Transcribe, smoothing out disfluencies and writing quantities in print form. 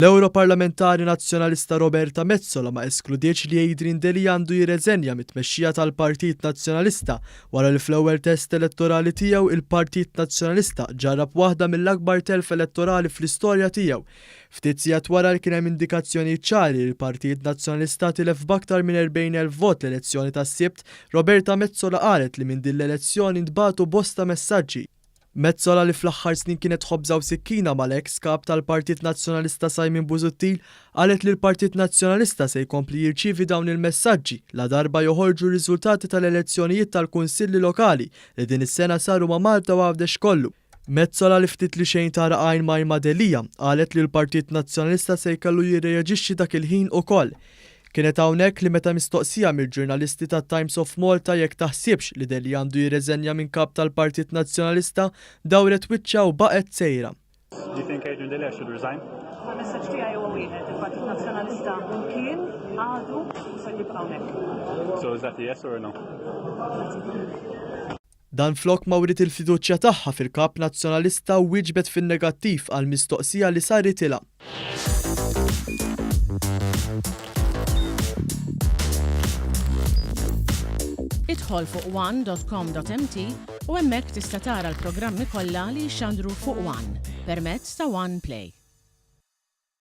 L-Ewroparlamentari Nazzjonalista Roberta Metsola ma eskludietx li Adrian Delia għandu jirreżenja mit-tmexxija tal-Partit Nazzjonalista wara li fl-ewwel test elettorali tiegħu il-Partit Nazzjonalista ġarrab waħda mill-akbar telf elettorali fl-istorja tiegħu. Ftit sigħat wara li kien hemm indikazzjonijiet ċari li l-Partit Nazzjonalista tilef b'aktar minn 40,000 vot l-elezzjoni tas-Sibt, Roberta Metsola qalet li minn din l-elezzjoni ntbagħtu bosta messaġġi. Metsola li fl-aħħar snin kienet ħobża u sikkina mal-eks Kap tal-Partit Nazzjonalista Simon Busuttil qalet li l-Partit Nazzjonalista se jkompli jirċievi dawn il-messaġġi ladarba joħorġu r-riżultati tal-elezzjonijiet tal-Kunsilli Lokali li din is-sena saru ma' Malta u Għawdex kollu. Metsola li ftit li xejn tara għajn m'għajn ma' Delia qalet li l-Partit Nazzjonalista se jkellu jirreaġixxi dak il-ħin ukoll. Kienet hawnhekk li meta mistoqsija mill-ġurnalisti tat-Times of Malta jekk taħsibx li Delia għandu jirreżenja minn Kap tal-Partit Nazzjonalista, dawret wiċċha u baqgħet sejra. Do you think Adrian Delia should resign? Il-messaġġ tiegħi huwa wieħed, il-Partit Nazzjonalista kien, għadu u ser jibqa' hawnhekk. So is that a yes or a no? Dan flok ma wriet il-fiduċja tagħha fil-Kap Nazzjonalista u wieġbet fin-negattiv għal mistoqsija li saritilha. Idħol fuq one.com.mt u hemmhekk tista' tara l-programmi kollha li jixxandru fuq One permezz ta' One Play.